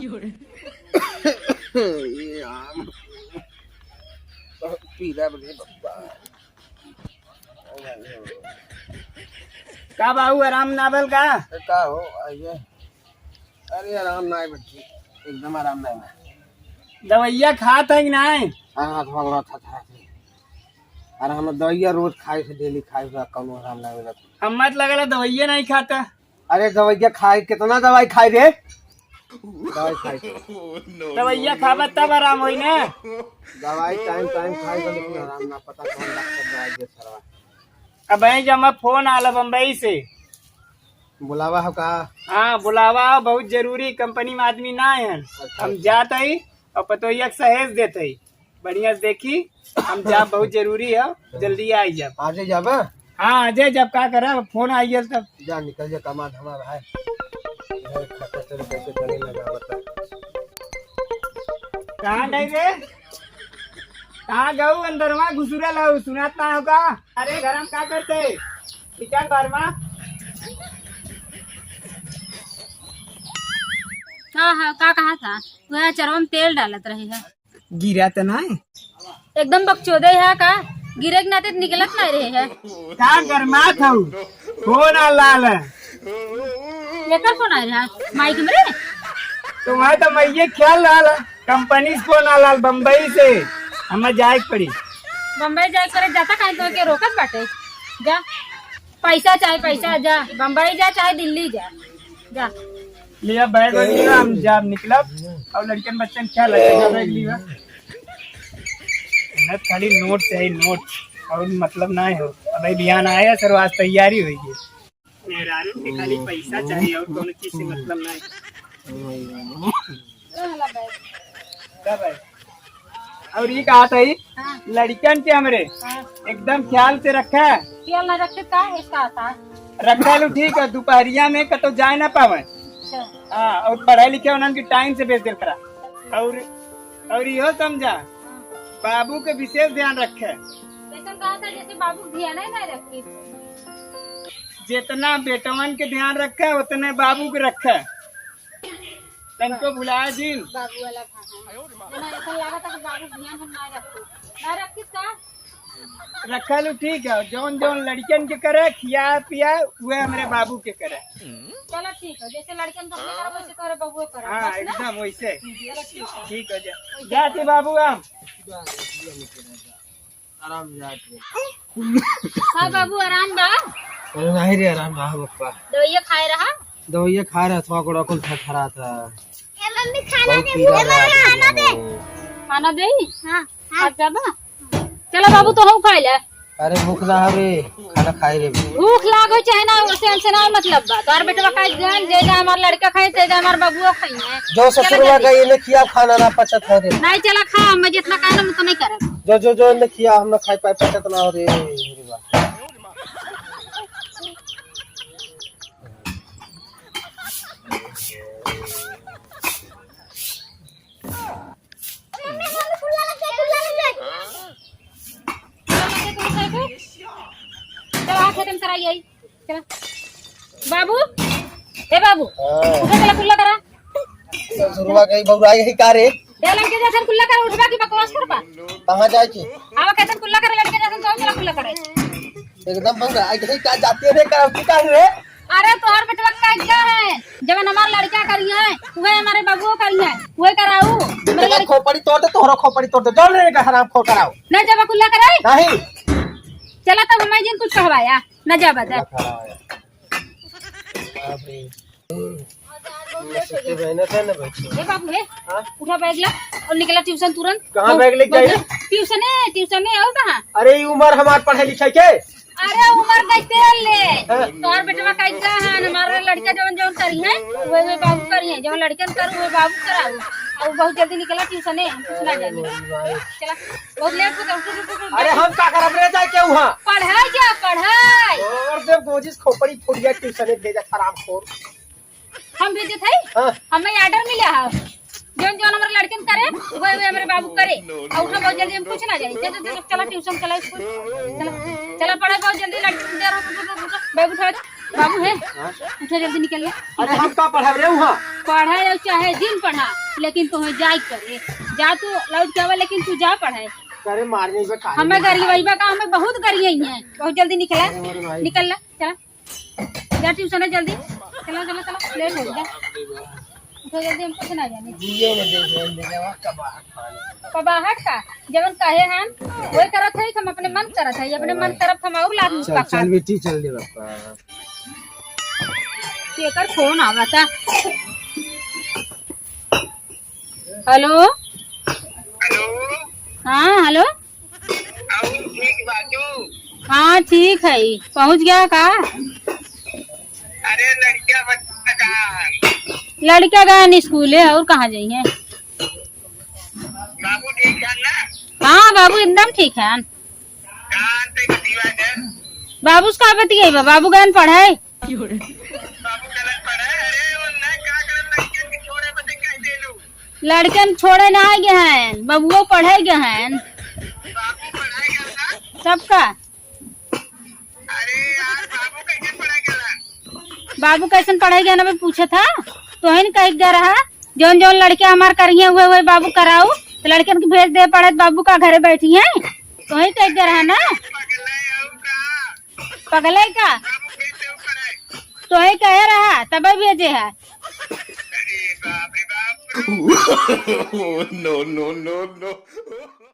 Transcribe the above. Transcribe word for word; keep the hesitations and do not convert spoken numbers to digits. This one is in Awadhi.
ये आम बहुत पीला बने बप्पा। का बाबू, आराम ना भल का? का हो, आइए। अरे, आराम ना है बच्ची, एकदम आराम ना है। दवाइया खात है कि नाहीं? हाँ, हाँ, थोड़ा, थोड़ा था, था, था। अरे, हम दवाइया रोज खाए से, डेली खाए से, कौनो आराम ना मिलत। हम मत लगल दवाइया नहीं खाता। अरे दवाइया खाए, कितना दवाई खाए रे? दवाई खाए। दवाइया खाबा तब आराम होई ना। दवाई टाइम टाइम खाए तो लेकिन आराम ना, पता कौन डॉक्टर दवाई दे सरवा। अब भाई जब मैं फोन आला बम्बई से। बुलावा हो का? हाँ बुलावा हो, बहुत जरूरी, कंपनी में आदमी ना है। अच्छा, हम अच्छा। जात हई और पतोहिया के सहेज देत हई। बढ़िया से देखी, हम जाब, बहुत जरूरी है, जल्दी आई जाब। आजे जाबा? हाँ, आजे जब का करब, फोन आई गल तब। जा निकल जा, कमा धमा भाई। इधर खर्चा चले, कैसे चले लगा बता। कहाँ गई रे? कहाँ गऊ? अंदरवा घुसुरल हऊ, सुनात ना होगा। अरे घर में का करते? किचन भर में। का है, का कहा था? वह चरवा में तेल डालत रही है। गिरा त नाहीं? एकदम बकचोदे है का? गिरे के नाते निकलत नाहीं रहे है। का गरमात हऊ? फोन आ लाल है। एकर फोन आ रहा है? माइक में रे? तो वहाँ तो मैं ये ख्याल लाल है। कंपनी से फोन आ लाल, बम्बई से। हमें जाए के पड़ी। बम्बई जाए के पड़े, जाता काहे तो के रोकत बाटे? जा। पैसा चाहे पैसा, जा बम्बई जा चाहे दिल्ली जा, जा। लिया बैग वैग लिया, हम जाब निकलब। और लड़कन बच्चन क्या लगे, जा बैग लिया। न खाली नोट चाही, नोट, और मतलब ना हो। अब बिहान आया सर, आज तैयारी होई गई। मेहरारू के खाली पैसा चाही और कोनो चीज से मतलब ना है। रहला बैग। का भाई? और ये कहा था ही, हाँ। लड़कन के हमरे हाँ। एकदम ख्याल से रखे। ख्याल ना रखे का है, का था? रखा लो ठीक है, दोपहरिया में कतो जाए ना पावे। अच्छा। हाँ, और पढ़ाई लिखे उन्हन के टाइम से भेज देल करा। और, और इहो समझा, हाँ। बाबू के विशेष ध्यान रखे। वैसन कहा था जैसे बाबू ध्यान ही ना रखे। जितना बेटवन के ध्यान रखे, उतने बाबू के रखे। तनको भुला जिन। बाबू वाला भाषा। ना, ऐसा लगा था कि बाबू ध्यान हम ना रखते। ना रखते का? रखा लो, ठीक है। जौन जौन लड़कन के करे, खिया पिया, वह हमरे बाबू के करे। चलो ठीक है, जैसे लड़कन को अपने करो, वैसे तोहरे बबुओ करो। हाँ, बस ना? एकदम वैसे। चलो ठीक है। ठीक है, जा। जाते बाबू हम। आराम जात रे। हाँ बाबू, आराम बा? अरे नाही रे, आराम ना हो पप्पा। दवाइया खाए रहा? दवाइया खाए रहा, थोड़ा गोड़ा कुल थरथरात है। ए मम्मी, खाना बहुत दे, पीला भूख लगा लगा है। खाना दे। खाना दे? हाँ, हाँ। अच्छा बा। चला बाबू, तो हम खाए ले। अरे भूख ना हो रे, खाना खाए रे। भूख लागो चाहे ना, उसे हमसे ना मतलब बा। तोर बेटवा खाए जान, जे जा हमार लड़का खाए, ते जा हमार बबुआ खाए। जो चला ससुरवा जल्दी। गई ने खिया खाना ना पचत हो रे। नहीं चला खा, मैं जितना कहना उतना नहीं करब। जो, जो, जो इनने किया, हम ना खाए पाए, पचत ना हो रे। अरे वाह। चला, खेते में सराई आई। चला। बाबू, ए बाबू, हाँ। उठा, चला, कुल्ला करा। ससुरवा गई, बउराई है का रे? ए लड़के जैसन कुल्ला करा, उठबा की बकवास करबा? कहाँ जाए की? आवा, कैसन कुल्ला करा, लड़के जैसन, जाओ, चला, कुल्ला करा। एकदम बउराई है का, जाते रे, का, तू का रे? अरे, तोहर बेटवा का क्या है? जवन हमार लड़का करी है, वह हमारे बबुओ करी है, वह कराऊ। तेरा खोपड़ी तोड़ दे, तोहरा खोपड़ी तोड़ दे, जाओ रे, का हराम खोर कराओ। ना जाबा कुल्ला कराई? नहीं। चला, तब हमारे जिन कुछ कहवाया। ना जा बता। बाप रे। सुते बहना था ना बच्चे। ए बाबू, हे, हाँ? उठा बैग ला और निकला ट्यूशन तुरंत। कहाँ बैग लेके आई? ट्यूशन है, ट्यूशन है, और कहाँ? अरे, ये उम्र हमार पढ़े लिखे के? अरे, उम्र देखते ले। हाँ? तोहर बेटवा कैसा है, हमारा लड़का जवन जवन करी है, वही वही बाबू करी है, जवन लड़कन करू, वही बाबू कराऊ। और बहुत जल्दी निकला ट्यूशन है, हम कुछ ना जाने। चला। बहुत लेट होता, उठ, उठ, उठ, उठ, अरे बैठ। हम का करब रे, जाए के उहाँ? पढ़ाई जा, पढ़ाई। और जब गोजिस खोपड़ी फुटिया ट्यूशन भेजा, हरामखोर। हम भेजे थे? हाँ। हमें ऑर्डर मिला है। जौन, जौन हमारे लड़कन करे, वही, वही हमारे बाबू करे। और उठा बहुत जल्दी, हम कुछ ना जाए। चल, चल, चल, चला ट्यूशन, चला स्कूल। चला, चला पढ़ाई बहुत जल्दी, लड़कन दे रहा, उठ, उठ, उठ, उठ, बैग उठा दे। बाबू है, हाँ? उठा जल्दी निकल ले। अरे हम का पढ़ब रे वहाँ? पढ़ा या चाहे जिन पढ़ा, लेकिन तुम्हें जाए करे। जा तू लौट के आवा, लेकिन तू जा पढ़े। अरे मार नहीं बे, हमें गरीबैबा का, हमें बहुत गरीब है, बहुत जल्दी निकला, अरे हमारे भाई। निकल ला, चला। जा ट्यूशन है जल्दी। चला, चला, चला, लेट हो जा। उठो जल्दी, हम कुछ ना जाने। जियो में देख रहे हैं, जगह कबाहट पानी। कबाहट का? जवन कहे हन, वही करत है कि हम अपने मन करत है, अपने मन तरफ हम और लाभ चल, का चल खात। बेटी, चल दे बापा। केकर फोन आवता? हेलो। हेलो। हाँ, हेलो। और ठीक बाजू। हाँ, ठीक है। पहुँच गया का? अरे, लड़किया बच्चा कहाँ है? लड़किया गए स्कूले, और कहाँ जाइए? बाबू ठीक है ना? हाँ, बाबू एकदम ठीक है। कहाँ ते बतिया है? बाबू से का बतियाई बा? बाबू गए पढ़े। बाबू गलत पढ़े। अरे, वो ना का करन, लड़कियन के छोड़े बदे कह देलू। लड़कन छोड़े ना गए हैं, बबुओ पढ़े गए हैं। बाबू पढ़ाई करता? सबका। अरे यार, बाबू कैसे पढ़ाई करता? बाबू कैसन पढ़ाई गए ना, पूछे था। तोहिन कह गया रहा, जौन जौन लड़के हमार करिए हुए हुए बाबू कराऊ, तो लड़कन के भेज दे पड़त, बाबू का घरे बैठी हैं। तोहिन कह गया रहा ना। पगले का? तोहे कहे रहा, तबे भेजे है। No, no, no, no।